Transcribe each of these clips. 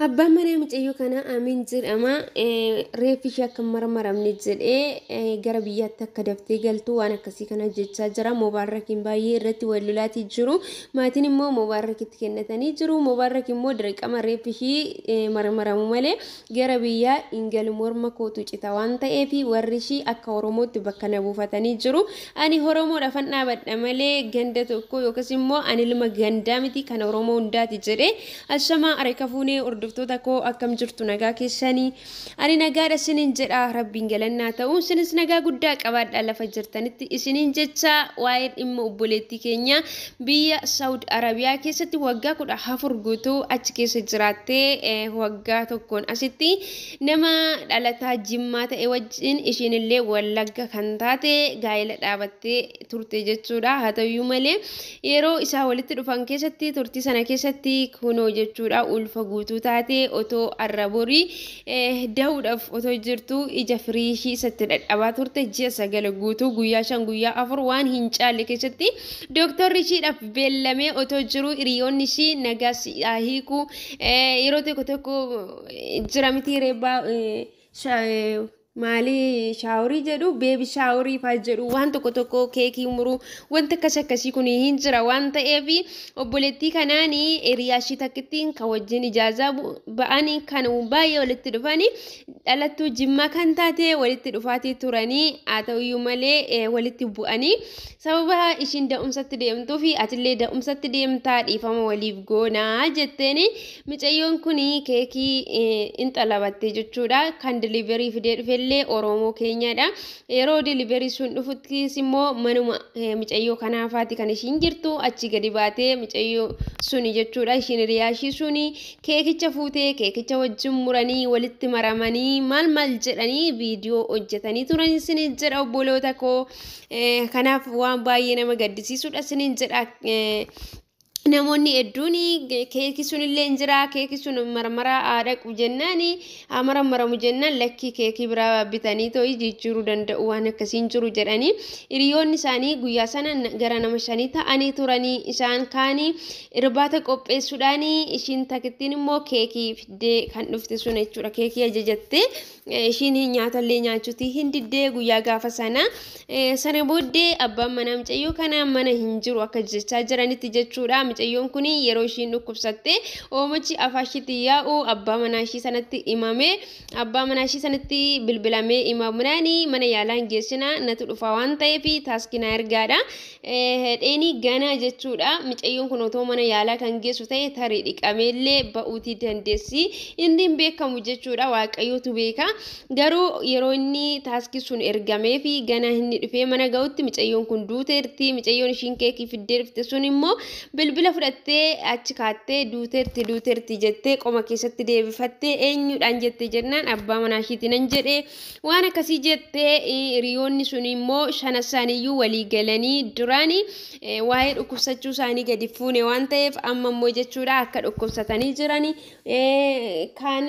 Abbaan manaa mucayyoo kanaa Amiin jedhama. Reeffi ishee akka hin marmaramne jedhee gara biyyaatti akka daftee galtu waan akkasii kana jechaa jira. Mubaarakiin baay'ee irratti wal lolaatii jiru. Maatiin immoo Mubaarakitti kennatanii jiru. Mubaarak immoo dirqama reeffi ishii marmaramu malee gara biyyaa hin galu morma kootu cita waan ta'eef warri ishii akka Oromootti bakka na buufatanii jiru. Ani Oromoodhaafan dhaabadha malee ganda tokko yookaas immoo ani ilma gandaa miti kan Oromoo hundaati jedhee. Ashamaa harka fuunee hordoftoota koo, akkam jirtu? Nagaa keessanii? Ani nagaadha isiniin jedha, rabbiin galannaa ta'u. Isinis nagaa guddaa qabaadha lafa jirtanitti isiniin jecha. Waa'ee dhimma obboleettii keenya biyya Saawud Arabiyaa keessatti waggaa 14 guutuu achi keessa jiraattee, waggaa tokkoon asitti nama dhalataa Jimmaa ta'e wajjin, ishiin illee Wallagga kan taate, gaa'ela dhaabattee turte jechuudha. Haa ta'uyyuu malee yeroo isaa walitti dhufan keessatti, turtii sana keessatti kunoo jechuudha, ulfa guutuu taate otoo arra borii da'uudhaaf otoo jirtu ija firii ishii isatti dhadhabaa turte. Ji'a 9 guutuu, guyyaa 5, guyyaa 4 waan hin caalle keessatti dooktorri ishiidhaaf beellamee otoo jiru, hiriyoonni ishii nagaa si'aa hiiku, yeroo tokko tokko jira miti reebbaa maalii shower jedhu, baby shower faa jedhu, waan tokko tokko keekii muruu, wanti akkas akkasii kun hin jira waan ta'eef, obboleettii kanaan hiriyaa ishii takkittiin kan wajjin ijaazaa ba'anii, kan baay'ee walitti dhufanii, dhalattuu Jimmaa kan taate walitti dhufaatii turanii. Haa ta'uyyuu malee walitti bu'anii, sababa ishiin da'umsatti deemtuu fi atillee da'umsatti deemtaa, dhiifama waliif goonaa jetteeni, mucayyoon kun keekii in xalabatte jechuudha. Kan delivery fidee dhufellee Oromoo keenyadha. Yeroo delivery sun dhufuttis immoo manuma mucayyoo kanaafaati kan ishiin jirtu achi gadi baatee, mucayyoo suni jechuudha, ishiin hiriyaa ishii suni keekicha fuutee, keekicha wajjin muranii, walitti maramanii, maal maal jedhanii viidiyoo hojjetanii turan isiniin jedha, obboloota koo. Kanaaf waan baay'ee nama gaddisiisudha isiniin jedha. Namoonni hedduun keekii sun illee hin jira, keekii sun marmaraa haa dhaqu jennaan, haa maramaramu jennaan, lakkii, keekii biraa bitanii too'ii jijjiiruu danda'u, waan akkasiin jiru jedhanii. Hiriyoonni isaanii guyyaa sana gara nama 5 ta'anii turanii, isaan kaanii irbaata qopheessuudhaan, ishiin takittiin immoo keekii fiddee kan dhufte sun jechuudha. Keekii ajajattee, ishiin nyaatallee nyaachuutii hin diddee guyyaa gaafa sana. Sana booddee abbaan manaa mucayyoo kana mana hin jiru akka jechaa jiranitti jechuudha. Mucayyoon kun yeroo ishiin dhukkubsatte oomachi afaashitti yaa'u abbaa manaa ishii sanatti himame, abbaa manaa ishii sanatti bilbilamee himamuudhaan, mana yaalaa hin geessina, natu dhufa waan ta'eef taaskinaa ergaadha. Dheeni ganaa jechuudha. Mucayyoon kun otoo mana yaalaa kan geessu ta'e tarii dhiqameellee ba'uutii dandeessi. Inni hin beekamu jechuudha, Waaqayyootu beeka. Garuu yeroo inni taaskii sun ergamee fi ganaa inni dhufee mana ga'utti mucayyoon kun duuteerti. Mucayyoon ishiin keekii fiddee dhufte sun immoo bilbila fudhattee achi kaattee, duuteerti, duuteerti jettee qoma keessatti deebifattee, eenyuudhaan jette jennaan, abbaa manaa ishiitti nan jedhee, waan akkasii jettee. Hiriyoonni sun immoo shana isaaniiyyuu walii galanii duraani waa'ee dhukkubsachuu isaanii gadi fuune waan ta'eef, amma immoo jechuudha akka dhukkubsatanii jirani, kaan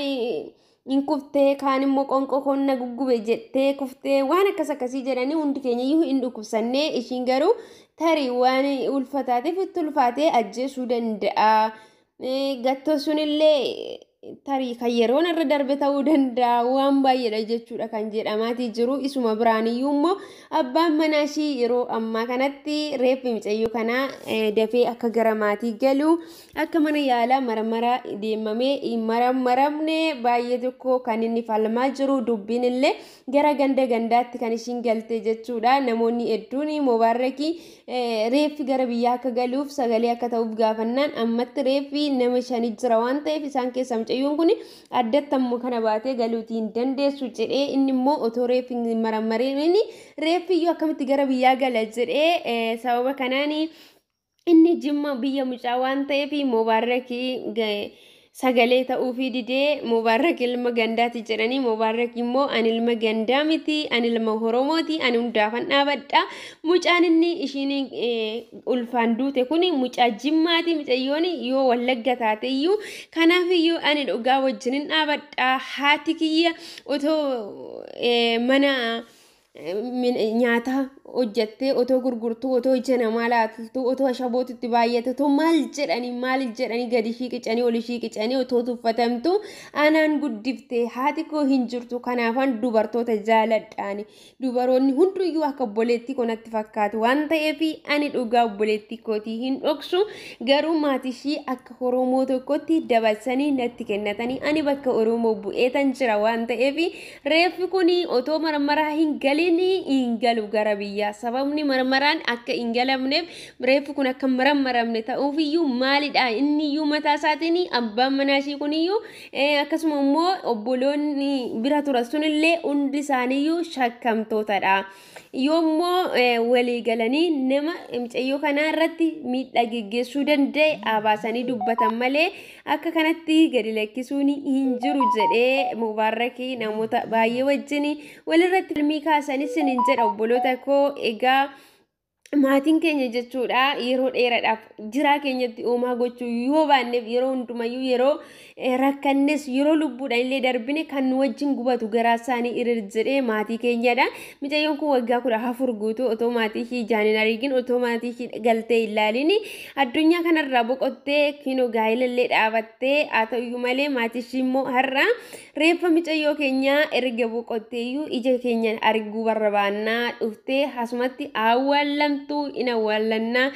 hin kuftee, kaan immoo qonqoo koonna guggube jettee kuftee, waan akkas akkasii jedhanii, hundi keenya iyyuu hin dhukkubsannee, ishiin garuu tarii waan ulfataateef itti ulfaatee ajjeesuu danda'a. Gattoo sunillee tarii kan yeroon irra darbe ta'uu danda'a, waan baay'eedha jechuudha kan jedhamaatii jiru. Isuma biraaniyyuu immoo abbaan manaa ishii yeroo ammaa kanatti reeffi mucayyoo kanaa dafee akka gara maatii galu, akka mana yaalaa marmara deemamee hin maramaramne baay'ee tokko kan inni falmaa jiru. Dubbiin illee gara ganda gandaatti kan ishiin galte jechuudha. Namoonni hedduun Mubaarrakii reeffi gara biyyaa akka galuuf sagalee akka ta'uuf gaafannaan, ammatti reeffi nama 5 jira waan ta'eef, isaan keessaa mucayyoon kun addatti ammoo kana baatee galuutii hin dandeessu jedhee, inni immoo otoo reeffi hin maramariin reeffi iyyuu akkamitti gara biyyaa gala jedhee. Sababa kanaan inni Jimma biyya mucaa waan ta'eef Mubaarrakii sagalee ta'uufii didee. Mubaarak ilma gandaati jedhanii, Mubaarak immoo ani ilma gandaa miti, ani ilma Oromooti, ani hundaafan dhaabadha. Mucaan inni ishiin ulfaan duute kun mucaa Jimmaati, mucayyoon yoo Wallagga taate iyyuu, kanaaf iyyuu ani dhugaa wajjinin dhaabadha. Haati kiyya otoo mana nyaata Hojjattee otoo gurgurtuu, otoo ija namaa laaltuu, otoo ashabootitti baay'ate, otoo maal jedhanii maal jedhanii gadi ishii qicanii ol ishii qicanii otoo tuffatamtu anaan guddiftee, haati koo hin jirtu, kanaafan dubartoota jaaladhaani. Dubaroonni hunduyyuu akka obboleettii koo natti fakkaatu waan ta'eef ani dhugaa obboleettii kootii hin dhoksu. Garuu maatii ishii akka Oromoo tokkotti dabarsanii natti kennatanii ani bakka Oromoo bu'eetan jira waan ta'eef reeffi kun otoo marmaraa hin galin hin galu gara biyyaa. Sababni marmaraan akka hin galamneef, reeffi kun akka marammaramne ta'uufiyyuu maalidha? Inni iyyuu mataa isaatiin abbaan manaa ishii kuniyyuu, akkasuma immoo obboloonni bira turan sunillee hundi isaaniiyyuu shakkamtootadha. Yoommoo walii galanii nama mucayyoo kanaa irratti miidhaa geggeessuu danda'e abaasanii dubbatan malee akka kanatti gadi lakkisuun hin jiru jedhee Mubaarrakii namoota baay'ee wajjin walirratti falmii kaasanis hin jedha, obboloota koo. Egaa maatiin keenya jechuudha yeroo dheeraadhaaf jiraa keenyatti uumaa gochuu yoo baanneef, yeroo hundumayyuu yeroo rakkannes, yeroo lubbuudhaan illee darbine kan nu wajjin gubatu garaa isaanii irir jedhee maatii keenyadha. Mucayyoon kun waggaa 14 guutuu otoo maatii ishii ijaan hin argin, otoo maatii ishii galtee hin ilaalin addunyaa kanarraa boqottee, kinoo gaa'ela dhaabattee. Haa ta'uyyuu malee maatii ishii immoo har'a reeffa mucayyoo keenyaa erga boqotteeyyuu ija keenyaan arguu barbaannaa, dhuftee asumatti awwaallamtu, in awwaallannaa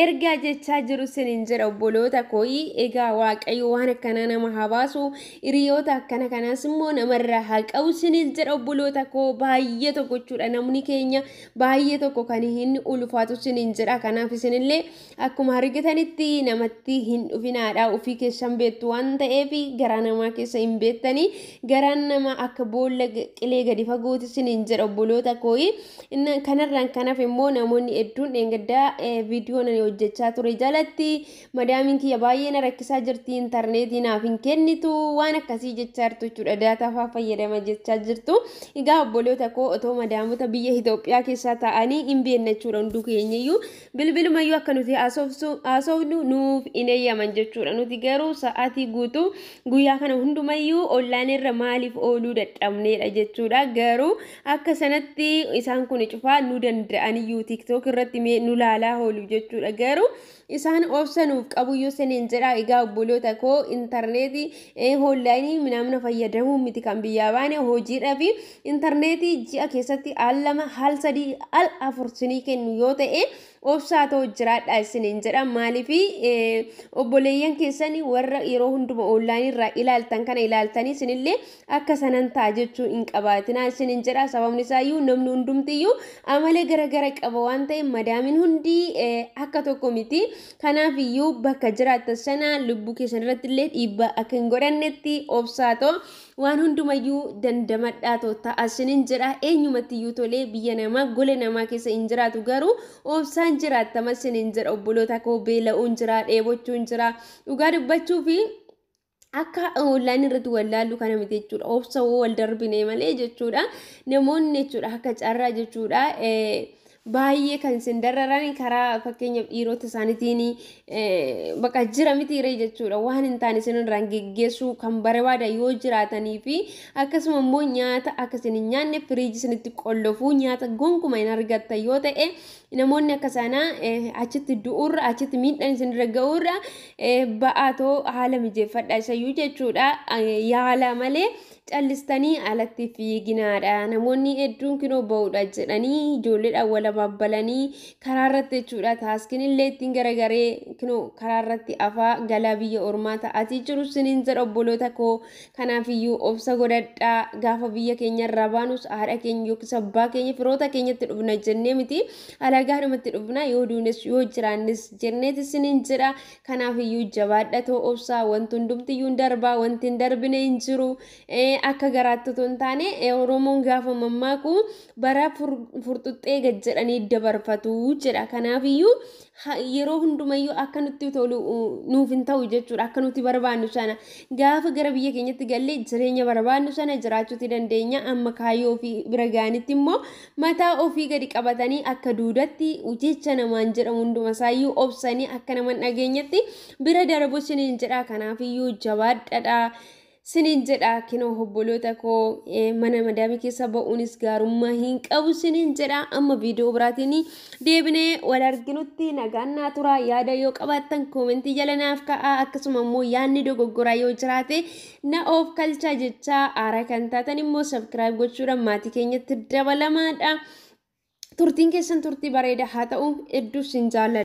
ergaa jechaa jiru sinin jedha, obboloota kooyi. Egaa Waaqayyo waan akkanaa nama haa baasu, hiriyoota akkana kanaas immoo namarraa haa qabu sinin jedha, obboloota koo. Baay'ee tokko jechuudha namni keenya baay'ee tokko kan hin ulfaatu sinin jedha. Kanaaf isinillee akkuma argitanitti namatti hin dhufinaadha. Ofii keessan beektu waan ta'eef garaa namaa keessa hin beektanii, garaan nama akka boolla qilee gadi fagooti sinin jedha, obboloota kooyi. Kanarraan kanaaf immoo namoonni hedduun dheengaddaa viidiyoo ani hojjechaa ture jalatti madaamiin kiyya baay'ee na rakkisaa jirti, intarneetii naaf hin kennitu, waan akkasii jechaa jirtu jechuudha, daataa fa'aa fayyadama jechaa jirtu. Egaa obboloota koo, otoo madaamota biyya Itoophiyaa keessaa ta'anii hin beekne jechuudha, hunduu keenyayyuu bilbilumayyuu akka nuti haasofnu nuuf hin eeyyaman jechuudha. Nuti garuu sa'aatii guutuu guyyaa kana hundumayyuu onlaayinii irra maaliif ooluu dadhabneedha jechuudha. Garuu akka sanatti isaan kun cufaa nu danda'aniyyuu TikTok irratti nu laalaa oolu jechuudha. Garuu isaan obsa nuuf qabu yoo saniin jedha. Egaa obboloota koo, intarneetii onlaayinii minaamna fayyadamuu miti kan biyyaa baane, hojiidhaa fi intarneetii ji'a keessatti al 2, al 3, al 4 sinii kennu yoo ta'e obsaa ta'u jiraadha isiniin jedha. Maaliif obboleeyyan keessan warra yeroo hunduma onlaayinii irraa ilaaltan kana ilaaltanii isinillee akka sanan ta'a jechuu hin qabaatinaa isiniin jedha. Sababni isaayyuu namni hundumtiyyuu amala garagara qaba waan ta'eef madaamiin hundi akka tokko miti. Kanaaf iyyuu bakka jiraattan sana lubbuu keessan irratti illee dhiibbaa akka hin godhannetti obsaa ta'u waan hundumayyuu dandamadhaa ta'u ta'a isiniin jedha. Eenyumatti iyyuu tolee biyya namaa gola namaa keessa hin jiraatu, garuu obsaan jiraattama isiniin jedha, obboloota koo. Beela'uun jira, dheebochuun jira, dhugaa dubbachuu fi akka onlaayinii irratti wallaallu kana miti jechuudha. Obsa wal darbine malee jechuudha. Namoonni jechuudha akka carraa jechuudha. Baay'ee kan isin dararan karaa fakkeenyaaf dhiirota isaaniitiin bakka jira mitiiree jechuudha, waan hin taane isin irraan geggeessuu kan barbaadan yoo jiraatanii fi akkasuma immoo nyaata akka isin hin nyaanne firiijii isinitti qollofuu, nyaata gonkuma hin argattan yoo ta'e, namoonni akka sanaa achitti du'uurra, achitti miidhaan isin irra ga'uurra ba'aatoo haala mijeeffadha isayyuu jechuudha, yaala malee callistanii alatti fiiginaadha. Namoonni hedduun kinoo ba'uudha jedhanii ijoolleedhaan wal ababbalanii karaa irratti jechuudha. Taaskiin illee ittiin garagaree kinoo karaa irratti afaa galaa biyya ormaa ta'atii jiru siniin jedha, obboloota koo. Kanaafiyyuu obsa godhadhaa. Gaafa biyya keenya irraa baanus haadha keenya yookiis abbaa keenya firoota keenyatti dhufna jennee miti, alagaadhumatti dhufna yoo duunes yoo jiraannes jenneeti siniin jedha. Kanaafiyyuu jabaadhatoo obsaa, wanti hundumtiyyuu hin darbaa, wanti hin darbine hin jiru. Akka garaatti otoo hin taane Oromoon gaafa mammaaku bara furxuxxee gad jedhanii dabarfatu jedha. Kanaafiyyuu yeroo hundumayyuu akka nutti tolu nuuf hin ta'u jechuudha. Akka nuti barbaannu sana gaafa gara biyya keenyatti gallee jireenya barbaannu sana jiraachuuti dandeenya. Amma kaayyoo ofii bira ga'anitti immoo mataa ofii gadi qabatanii akka duudatti jecha namaan jedhamu hundumasaayyuu obsanii akka nama dhageenyetti bira darbu isiniin jedha. Kanaafiyyuu jabaadhadha. Sinin jedha kinoo obboloota koo, mana madaamii keessa ba'uunis gaarummaa hin qabu sinin jedha. Amma viidiyoo biraatiin deebinee wal arginutti nagaan naa tura. Yaada yoo qabaattan koomentii jala naaf ka'a. Akkasuma immoo yaadni dogoggoraa yoo jiraate na of kalchaa jechaa, haaraa kan taatan immoo subscribe gochuudhaan maatii keenyatti dabalamaadha. Turtiin keessan turtii bareedaa haa ta'u. Hedduu sin jaalladha.